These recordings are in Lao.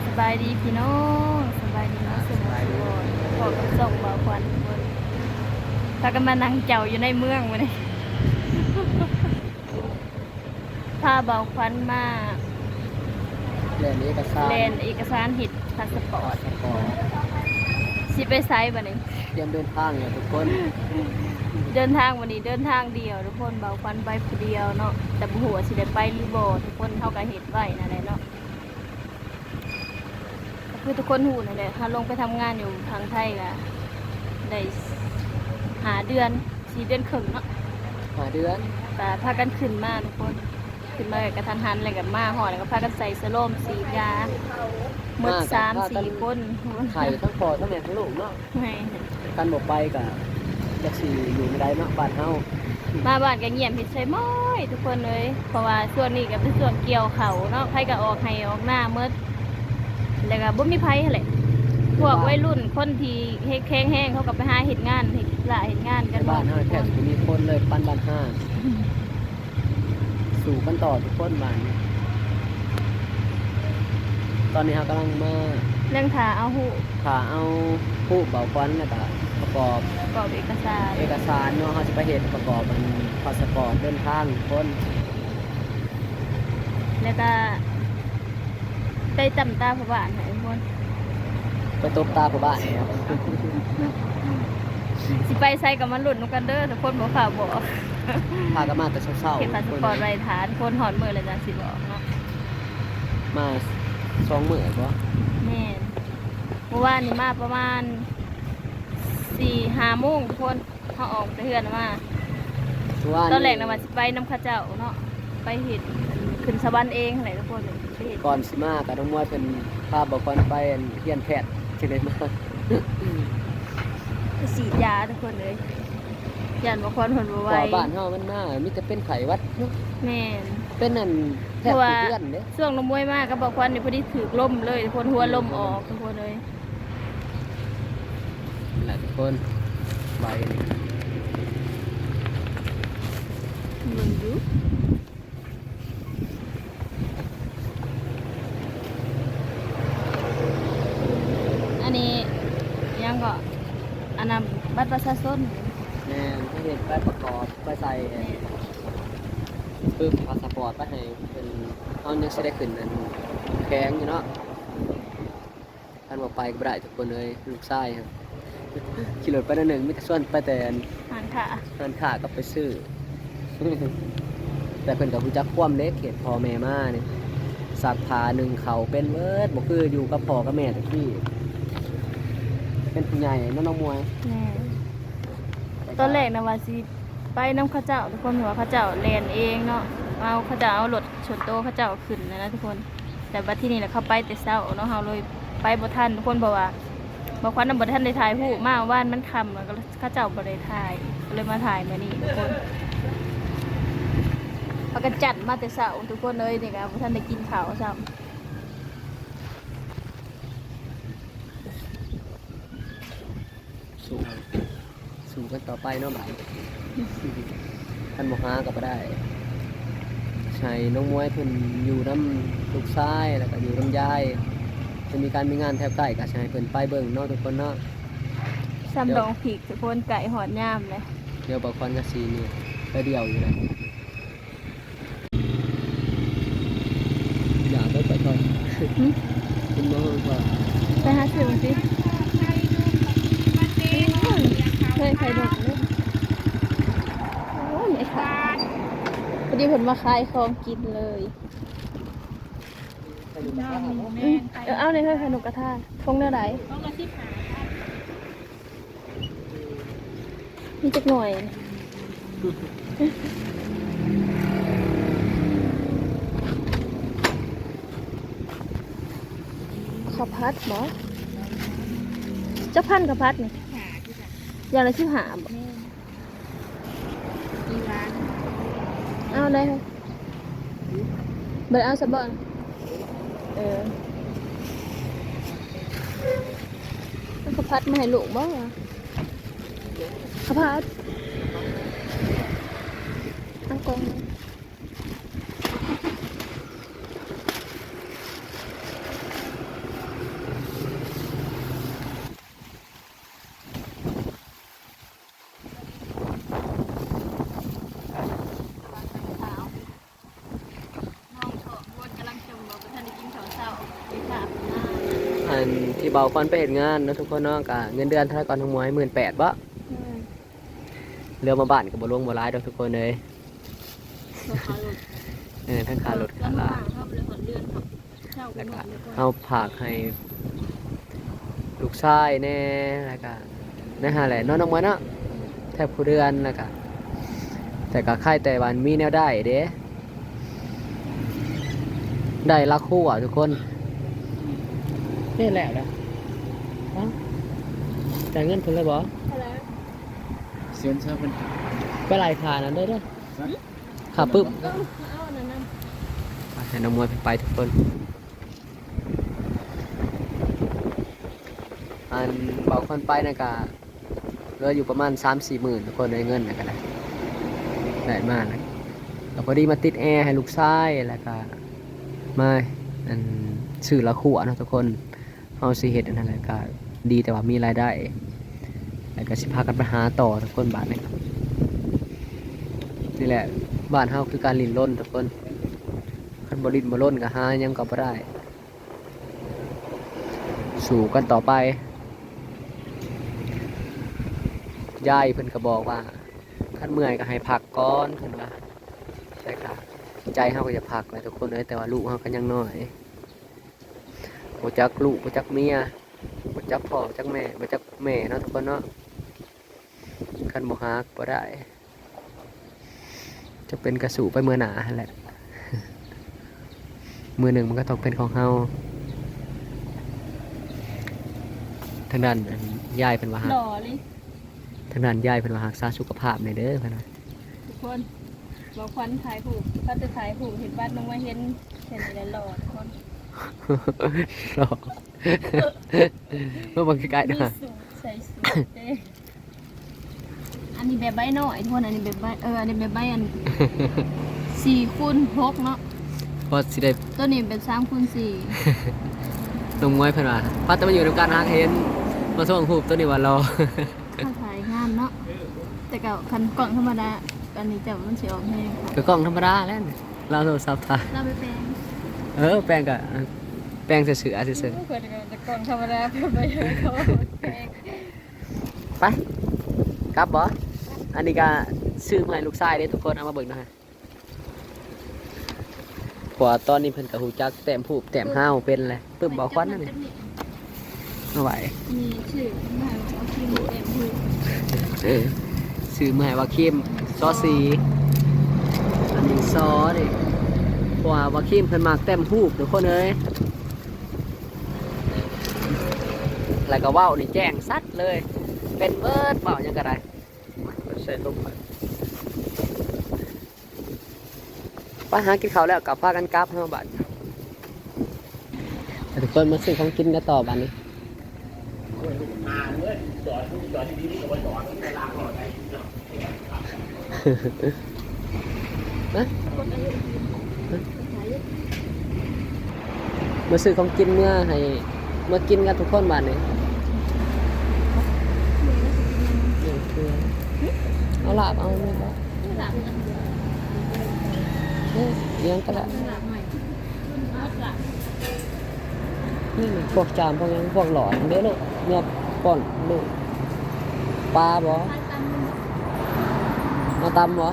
ສະບາຍດີພີ່ນ້ອງ ສະບາຍດີເນາະ ສະບາຍດີ ພໍ້ກັບຊ່ອງບ່າວຂວັນທຸກຄົນ ພາກັນມານັ່ງເຈົ້າຢູ່ໃນເມືອງມື້ນີ້ ພາບ່າວຂວັນມາແລ່ນເອກະສານ ແລ່ນເອກະສານເຮັດພາສະປອດ ພາສະປອດ ຊິໄປໃສບາດນີ້? ຕຽມເດີນທາງແລ້ວທຸກຄົນ ເດີນທາງມື້ນີ້ເດີນທາງດຽວທຸກຄົນ ບ່າວຂວັນໄປຜູ້ດຽວເນາະ ແຕ່ບໍ່ຮູ້ວ່າຊິໄດ້ໄປຫຼືບໍ່ທຸກຄົນ ເຮົາກະເຮັດໄວ້ນັ້ນແຫຼະເນາະ. ກໍຄືທຸກຄົນຮູ້ນັ້ນແຫຼະ ເຮົາລົງໄປທຳງານຢູ່ທາງໄທກະໄດ້ຫ້າເດືອນ ສີ່ເດືອນເຄິ່ງເນາະ ຫ້າເດືອນ ກະພາກັນຂຶ້ນມາທຸກຄົນ ຂຶ້ນມາກະກະທັນຫັນ ແລ້ວກະມາຮອດ ແລ້ວກະພາກັນໃສ່ສະໂລມ ສີດຢາ ໝົດສາມສີ່ຄົນ ໄຂ້ທັງພໍ່ທັງແມ່ທັງລູກເນາະ. ແມ່ນ ຄັນບໍ່ໄປກະຈັກຊິຢູ່ແນວໃດເນາະ ບ້ານເຮົາ ມາບ້ານກະງຽບເຮັດໄຊມ້ອຍທຸກຄົນເອີຍ ເພາະວ່າຊ່ວງນີ້ກະເປັນຊ່ວງກ່ຽວເຂົ້າເນາະ ໃຜກະອອກໄຮ່ອອກນາໝົດ ແລ້ວກະບໍ່ມີໃຜຫັ້ນແຫຼະ ພວກໄວລຸ້ນຄົນທີ່ເຮັດແຂງແຮງ ເຂົາກະໄປຫາເຮັດງານ ເຮັດລາເຮັດງານກັນ ໃນບ້ານເຮົາແທບຊິບໍ່ມີຄົນເລີຍ ປານບ້ານຮ້າງ. ສູ້ກັນຕໍ່ທຸກຄົນບາດນີ້ ຕອນນີ້ເຮົາກຳລັງມາ ຍັງຖ້າເອົາຮູບ ຖ້າເອົາຮູບບ່າວຂວັນ ແລ້ວກະປະກອບ ປະກອບເອກະສານ ເອກະສານເນາະ ເຮົາຊິໄປເຮັດປະກອບອັນພາສະປອດເດີນທາງທຸກຄົນ ແລ້ວກະ ໄປຕຳຕາພໍ່ບ້ານໃຫ້ທຸກຄົນ ໄປຕົບຕາພໍ່ບ້ານເນາະ ຊິໄປໃສກະມາລຸ້ນນຳກັນເດີທຸກຄົນ ບໍ່ຟ້າວບອກ ພາກັນມາແຕ່ເຊົ້າໆ ເຮັດພາສະປອດໄວ້ຖ້າທຸກຄົນ ຮອດມື້ແລ້ວຈັ່ງຊິບອກເນາະ ມາສອງມື້ບໍ່? ແມ່ນ ມື້ວານນີ້ມາປະມານສີ່ຫ້າໂມງທຸກຄົນ. ເຮົາອອກແຕ່ເຮືອນມາ ຕອນແລກນະວ່າຊິໄປນຳເຂົາເຈົ້າເນາະ ໄປເຮັດ ຂຶ້ນສະຫວັນເອງຫັ້ນແຫຼະທຸກຄົນ ໄປເຮັດ ກ່ອນຊິມາກະນ້ອງມວຍເພິ່ນພາບ່າວຂວັນໄປຮຽນແພດ ຈຶ່ງໄດ້ມາ ໄປສີດຢາທຸກຄົນເອີຍ ຢ້ານບ່າວຂວັນເພິ່ນບໍ່ໄຫວ ເພາະວ່າບ້ານເຮົາມັນມາມີແຕ່ເປັນໄຂ້ຫວັດເນາະ ແມ່ນ ເປັນອັນແທບທຸກເດືອນເດ້ ຊ່ວງນ້ອງມວຍມາກັບບ່າວຂວັນນີ້ພໍດີຖືກລົມເລີຍທຸກຄົນ ຫົວລົມອອກທຸກຄົນເອີຍ. ນີ້ແຫຼະທຸກຄົນ ໄວນີ້ ເບິ່ງຢູ່ ອັນນີ້ຫຍັງເກາະ ອັນນັ້ນບັດປະຊາຊົນ ແມ່ນ ເຮົາເຮັດໃບປະກອບ ໄປໃສ່ ແມ່ນ ປຶ້ມພາສະປອດໄປໃຫ້ເພິ່ນ ເຮົາຍັງຊິໄດ້ຂຶ້ນອັນແຂວງຢູ່ເນາະ. ຄັນບໍ່ໄປກະບໍ່ໄດ້ທຸກຄົນເອີຍ ລູກຊາຍຫັ້ນ ຂີ່ລົດໄປໜ້ອຍໜຶ່ງ ມີແຕ່ຊວນໄປແຕ່ຮ້ານຄ້າ ຮ້ານຄ້າກັບໄປຊື້ ແຕ່ເພິ່ນກະຮູ້ຈັກຄວາມເດ້ ເຂດພໍ່ແມ່ມານີ້ ຊັກຜ້າໜຶ້ງເຂົ້າເປັນເບີດ ບໍ່ຄືຢູ່ກັບພໍ່ກັບແມ່ແຕ່ກີ້ ເປັນຜູ້ໃຫຍ່ເນາະ ນ້ອງມວຍ ແມ່ນ ຕອນແລກນະວ່າຊິ ໄປນຳເຂົາເຈົ້າທຸກຄົນ ເພາະວ່າເຂົາເຈົ້າແລ່ນເອງເນາະ ເອົາ ເຂົາເຈົ້າເອົາລົດສ່ວນໂຕເຂົາເຈົ້າຂຶ້ນຫັ້ນນະທຸກຄົນ ແຕ່ບັດທີນີ້ລະເຂົາໄປແຕ່ເຊົ້າເນາະ ເຮົາເລີຍໄປບໍ່ທັນທຸກຄົນ ເພາະວ່າບ່າວຂວັນນະບໍ່ທັນໄດ້ຖ່າຍຮູບ ມາວານມັນຄ່ຳ ແລ້ວກະເຂົາເຈົ້າບໍ່ໄດ້ຖ່າຍ ກະເລີຍມາຖ່າຍມື້ນີ້ທຸກຄົນ ພາກັນຈັດມາແຕ່ເຊົ້າທຸກຄົນເອີຍ ນີ້ກະບໍ່ທັນໄດ້ກິນເຂົ້າຊ້ຳ. ສູ້ ສູ້ກັນຕໍ່ໄປເນາະບາດນີ້ ຄັນບໍ່ຫາກະບໍ່ໄດ້ ໃຫ້ນ້ອງມວຍເພິ່ນຢູ່ນຳລູກຊາຍ ແລ້ວກະຢູ່ນຳຍາຍ ເພິ່ນມີການມີງານແຖວໃກ້ ກະຊິໃຫ້ເພິ່ນໄປເບິ່ງເນາະທຸກຄົນເນາະ ສ່ຳດອກພິກທຸກຄົນ ໃກ້ຮອດຍາມແລ້ວ ດຽວບ່າວຂວັນກະຊິນີ້ ໄປດຽວຢູ່ແລ້ວ. ຢາກໄປປາທອດ ຫື? ກິນບໍ່ເຮີ້ຍ ໄປຫາຊື້ເບິ່ງຕິ ເຮີ້ຍ ໄຂ່ດົງເດ້ ໂອ້ຍ ໄອ້ຂາ ພໍດີເພິ່ນມາຂາຍຂອງກິນເລີຍ ເອີ ເອົາແດ່ເຮີ້ຍ ໄຂ່ນົກກະທາ ຖົງແນວໃດ? ຖົງລະສິບຫ້າ. ມີຈັກໜ່ວຍ? ເຂົ້າຜັດບໍ? ຈັກພັນເຂົ້າຜັດນີ້? ຢ່າງລະສິບຫ້າບໍ? ແມ່ນ ເອົາໄດ້ ບໍ່ໄດ້ເອົາຊະບໍ? ເອີ ເອົາເຂົ້າຜັດມາໃຫ້ລູກບໍ? ເຂົ້າຜັດ ເອົາກ່ອງໜຶ່ງ. ອັນທີ່ເບົາຄວັນໄປເຮັດງານເນາະທຸກຄົນເນາະ ກະເງິນເດືອນເທົ່າໃດກ່ອນ ນ້ອງມວຍ? ໝື່ນແປດບໍ່? ອືມ ເຫຼືອມາບ້ານກໍບໍ່ຫຼວງບໍ່ຫຼາຍດອກທຸກຄົນເອີຍ. ເອີ ທັງຄ່າລົດຄ່າລາ ແລ້ວກໍເຮົາຝາກໃຫ້ລູກຊາຍແດ່ ແລ້ວກໍນັ້ນຫັ້ນແຫຼະເນາະ ນ້ອງມວຍເນາະ ແທບຄູ່ເດືອນ ແລ້ວກໍ ແຕ່ກໍໄຄແຕ່ວ່າມີແນວໄດ້ເດ້ ໄດ້ລາຄົວທຸກຄົນ. ນີ້ແລ້ວນະ ເອົ້າ ຈ່າຍເງິນເພິ່ນເລີຍບໍ່? ເຊີນຊະເພິ່ນ ໄປໄລ່ຄ່ານັ້ນເດີ ຄ່າປຶ້ມ ເອີ ເອົາອັນນັ້ນນຳ ໃຫ້ນ້ອງມວຍເພິ່ນໄປທຸກຄົນ. ອັນເບົາຄວັນໄປນັ້ນກະເຫຼືອຢູ່ປະມານສາມສີ່ໝື່ນທຸກຄົນ ໄດ້ເງິນນັ້ນກະໄດ້ ໄດ້ມາແລ້ວ ກະພໍດີມາຕິດແອໃຫ້ລູກຊາຍ ແລ້ວກະມາ ອັນ ຊື້ລາຄົວເນາະທຸກຄົນ. ເຮົາຊິເຮັດອັນນັ້ນແຫຼະ ກະດີແຕ່ວ່າມີລາຍໄດ້ ແລ້ວກະຊິພາກັນໄປຫາຕໍ່ທຸກຄົນບາດນີ້. ນີ້ແຫຼະ ບ້ານເຮົາຄືການດີ້ນລົນທຸກຄົນ ຄັນບໍ່ດີ້ນບໍ່ລົນກະຫາຫຍັງກໍບໍ່ໄດ້ ສູ້ກັນຕໍ່ໄປ. ຍາຍເພິ່ນກໍບອກວ່າ ຄັນເມື່ອຍກໍໃຫ້ພັກກ່ອນ ເພິ່ນວ່າ ແຕ່ກະໃຈເຮົາກໍຢາກພັກແຫຼະທຸກຄົນເອີຍ ແຕ່ວ່າລູກເຮົາກໍຍັງນ້ອຍ ບໍ່ຈັກລູກ ບໍ່ຈັກເມຍ ບໍ່ຈັກພໍ່ ບໍ່ຈັກແມ່ ບໍ່ຈັກແມ່ເນາະທຸກຄົນເນາະ. ຄັນບໍ່ຫາກໍບໍ່ໄດ້ ຈະເປັນກະສູ້ໄປເມືອໜ້າຫັ້ນແຫຼະ ມື້ໜຶ່ງມັນກໍຕ້ອງເປັນຂອງເຮົາ. ທາງດ້ານ ອັນ ຍາຍເພິ່ນວ່າ ທາງດ້ານຍາຍເພິ່ນວ່າ ຮັກສາສຸຂະພາບແດ່ເດີ ເພິ່ນວ່າ. ທຸກຄົນ ເບົາຄວັນຖ່າຍຮູບ ພາແຕ່ຖ່າຍຮູບເຫັນບັດນ້ອງມາເຫັນ ແຄ່ນີ້ແຫຼະຫຼໍ່ທຸກຄົນ ຫຼໍ່ ມາເບິ່ງໃກ້ໆ ມີສູດ ໃສ່ສູດເດ້. ອັນນີ້ແບບໃບນ້ອຍທຸກຄົນ ອັນນີ້ແບບໃບ ເອີ ອັນນີ້ແບບໃບອັນ ສີ່ຄູນຫົກເນາະ ພໍຊິໄດ້ ໂຕນີ້ແບບສາມຄູນສີ່ ນ້ອງມວຍເພິ່ນວ່າ ພາແຕ່ມາຢູ່ນຳກັນຫາກເຫັນ ມາສົ່ງຮູບໂຕນີ້ວ່າຫຼໍ່ ເຮົາຖ່າຍງາມເນາະ ແຕ່ກໍຄັນກ້ອງທຳມະດາ ອັນນີ້ເຈົ້າມັນຊິອອກແຮງ ກໍກ້ອງທຳມະດາແຫຼະ ລາວໂທລະສັບຖ່າຍ ລາວໄປແປງ ເອີ ແປງກໍ ແປງເສື້ອເຊື່ອຊື່ໆ ເອີ ເພິ່ນກໍຈະກ້ອງທຳມະດາ ເພິ່ນບໍ່ຢາກເອົາແປງ. ໄປ ກັບບໍ່? ອັນນີ້ກະຊື້ມາໃຫ້ລູກຊາຍເດ້ທຸກຄົນ ເອົາມາເບິ່ງນະ ເພາະວ່າຕອນນີ້ເພິ່ນກະຮູ້ຈັກແຕ້ມຮູບແຕ້ມຮາວເປັນແລ້ວ ປຶ້ມເບົາຄວັນນັ້ນນີ້ ເອົາໄວ້ ນີ້ຊື້ມາໃຫ້ວ່າຄິມແຕ້ມຮູບ ເອີ ຊື້ມາໃຫ້ວ່າຄິມ ຊໍສີ ອັນນີ້ຊໍເດ້ ເພາະວ່າວ່າຄິມເພິ່ນມັກແຕ້ມຮູບທຸກຄົນເອີຍ. ແລ້ວກໍເວົ້ານີ້ແຈ້ງຊັດເລີຍ ເປັນເບີດ ເວົ້າຫຍັງກໍໄດ້ ໃສ່ລົມໄປ ໄປຫາກິນເຂົ້າແລ້ວກໍພາກັນກັບເຮົາບາດ ໃຫ້ທຸກຄົນມາຊື້ຂອງກິນກັນຕໍ່ບາດນີ້. ມາ ມາຊື້ຂອງກິນເມືອໃຫ້ ເມືອກິນກັນທຸກຄົນບາດນີ້ ເອົາລາບ ເອົາແມ່ນບໍ່? ເອີຍ ອີຫຍັງກໍໄດ້ ນີ້ພວກຈາມ ພວກຫຍັງ ພວກຫຼອດເດ້ລູກ ເມືອປ້ອນລູກ ປາບໍ່? ເອົາຕຳບໍ່?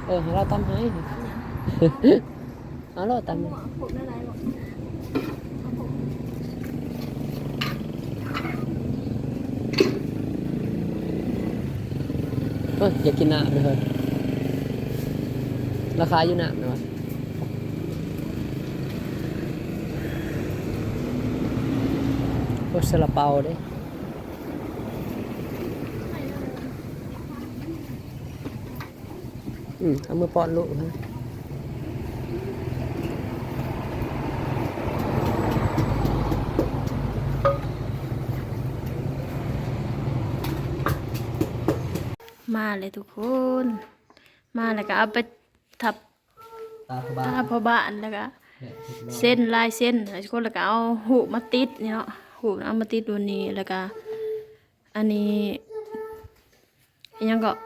ເອີ ໃຫ້ລາວຕຳໃຫ້ ເອົາໂລດຕຳ ເອີ ຢາກກິນນ້ຳເດີ ລາຄາຢູ່ນ້ຳເດີວະ. ໂອ້ ຊາລາເປົາເດ້. ອືມ ເອົາມືປ້ອນລູກ ມາເລີຍທຸກຄົນ ມາແລ້ວກໍເອົາໄປທັບ ຕາພໍ່ບ້ານ ຕາພໍ່ບ້ານ ແລ້ວກະເຊັນລາຍເຊັນ ແລ້ວຄົນ ແລ້ວກະເອົາຮູບມາຕິດນີ້ເນາະ ຮູບເອົາມາຕິດຢູ່ນີ້ ແລ້ວກະອັນນີ້ອີຫຍັງເກາະ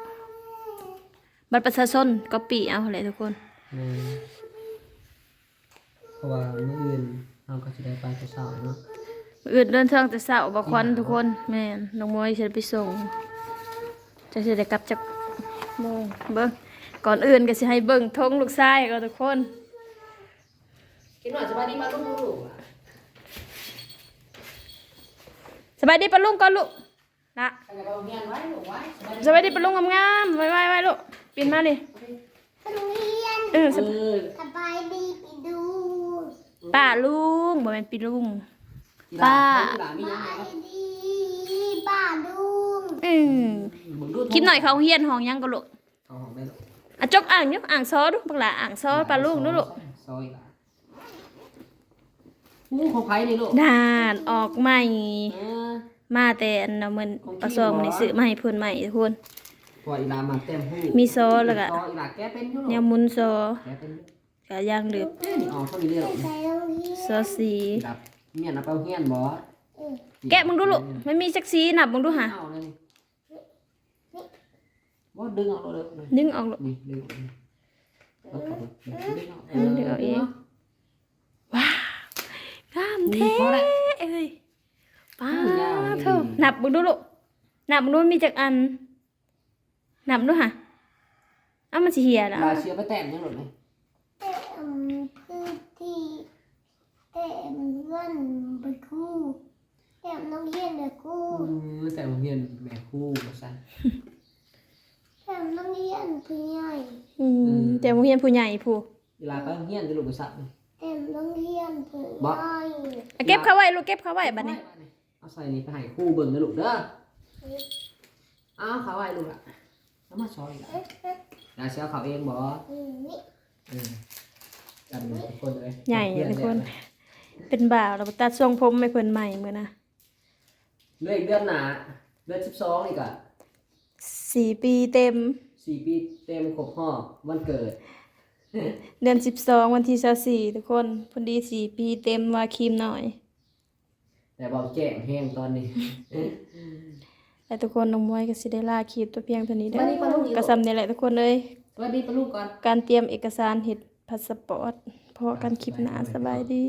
ບັດປະຊາຊົນ ກັອບປີ້ເອົາຫັ້ນແຫຼະທຸກຄົນ ແມ່ນ ເພາະວ່າມື້ອື່ນເຮົາກໍຊິໄດ້ໄປແຕ່ເຊົ້າເນາະ. ອື່ນເດີນທາງແຕ່ເຊົ້າບໍ່ຄວັນທຸກຄົນ. ແມ່ນ ນ້ອງມວຍຊິໄດ້ໄປສົ່ງ. ຈະຊິໄດ້ກັບຈັກໂມງ? ເບິ່ງ ກ່ອນອື່ນກໍຊິໃຫ້ເບິ່ງຖົງລູກຊາຍກ່ອນທຸກຄົນ. ກິນໜ້ອຍ ສະບາຍດີປ້າລຸງ. ສະບາຍດີປ້າລຸງກ່ອນລູກ. ລະ ສະບາຍດີປ້າລຸງງາມໆ. ໄວໆໆລູກ ປິ່ນມານີ້. ໂຮງຮຽນ ເອີ ສະບາຍດີປ້າລຸງ. ປ້າລຸງ ບໍ່ແມ່ນປ້າລຸງ. ປ້າ ສະບາຍດີປ້າລຸງ. ອື ກິນໜ້ອຍເຂົ້າໂຮງຮຽນຫ້ອງຫຍັງກໍລູກ? ເຂົ້າຫ້ອງໄດ້ລູກ. ອາ ຈົກອ່າງຢູ່ ອ່າງຊໍດູ ບັກຫຼ້າ ອ່າງຊໍປ້າລຸງດູລູກ. ຊໍອີກລະ. ໂອ້ ຂອງໃຜນີ້ລູກ? ນານ ອອກໃໝ່. ເອີ ມາແຕ່ອັນນະ ມື້ປາຊອງນີ້ ຊື້ມາໃຫ້ເພິ່ນໃໝ່ທຸກຄົນ. ເພາະອີຫຼາມາແຕ້ມຮູບ ມີຊໍ ແລ້ວກະ ຊໍ ອີຫຼາແກະເປັນຢູ່ລູກ. ແນວໝູນຊໍ ແກະເປັນຢູ່. ກະຢ່າງເດີມ ເອີ ນີ້ອອກເທົ່ານີ້ເລີຍລູກ. ຊໍສີ ແບບ ຮຽນເອົາໄປຮຽນບໍ່? ເອີ ແກະເບິ່ງດູລູກ ມັນມີຈັກສີ ນັບເບິ່ງດູຫາ. ເອົາເລີຍນີ້. ບໍ່ ດຶງອອກໂລດເດີ ດຶງອອກໂລດ. ນີ້ ດຶງອອກ ນີ້ ເອີ ດຶງອອກເອງ. ວ້າວ ງາມແທ້ເອີຍ. ປ້າໂທ້ ນັບເບິ່ງດູລູກ ນັບເບິ່ງດູມີຈັກອັນ ນັບດູຫາ. ເອົາ ມັນຊິເຫຍລະ. ລາຍເສືອໄປແຕ້ມຫຍັງໂລດນີ້? ແຕ້ມພື້ນທີ່ ແຕ້ມເຮືອນໄປຄູ. ແຕ້ມໂຮງຮຽນແມ່ຄູ. ເອີ ແຕ້ມໂຮງຮຽນແມ່ຄູວ່າຊັ້ນ. ແຕ້ມໂຮງຮຽນຜູ້ໃຫຍ່. ອື ເອີ ແຕ້ມໂຮງຮຽນຜູ້ໃຫຍ່ຜູ້. ເວລາໄປໂຮງຮຽນຈະລູກໄປຊັບນີ້. ແຕ້ມໂຮງຮຽນຜູ້ໃຫຍ່. ເກັບເຂົ້າໄວ້ລູກ ເກັບເຂົ້າໄວ້ບັດນີ້. ເອົາໃສ່ນີ້ໄປໃຫ້ຄູເບິ່ງເດີລູກເດີ. ເອົາເຂົ້າໄວ້ລູກລະ. ເອົາມາຊອຍລະ. ລາຊິເອົາເຂົ້າເອງບໍ່? ອື ນີ້. ເອີ ກັນທຸກຄົນເອີຍ ໃຫຍ່ທຸກຄົນ. ເປັນບ່າວແລ້ວ ຕັດຊົງຜົມໃຫ້ເພິ່ນໃໝ່ມື້ນະ. ເດືອນ ເດືອນໜ້າ ເດືອນສິບສອງນີ້ກະສີ່ປີເຕັມ. ສີ່ປີເຕັມຄົບຮອບວັນເກີດ. ເດືອນສິບສອງ ວັນທີຊາວສີ່ ທຸກຄົນ. ພໍດີສີ່ປີເຕັມວ່າຄີມນ້ອຍ. ແຕ່ເວົ້າແຈ້ງແຮງຕອນນີ້. ແລະ ທຸກຄົນ ນ້ອງມວຍກໍຊິໄດ້ລາຄລິບແຕ່ພຽງເທົ່ານີ້ເດີ. ສະບາຍດີປ້າລຸງ. ກໍສ່ຳນີ້ແຫຼະທຸກຄົນເອີຍ. ສະບາຍດີປ້າລຸງກ່ອນ. ການຕຽມເອກະສານເຮັດພາສະປອດ. ພໍ້ກັນຄລິບໜ້າ. ສະບາຍດີ.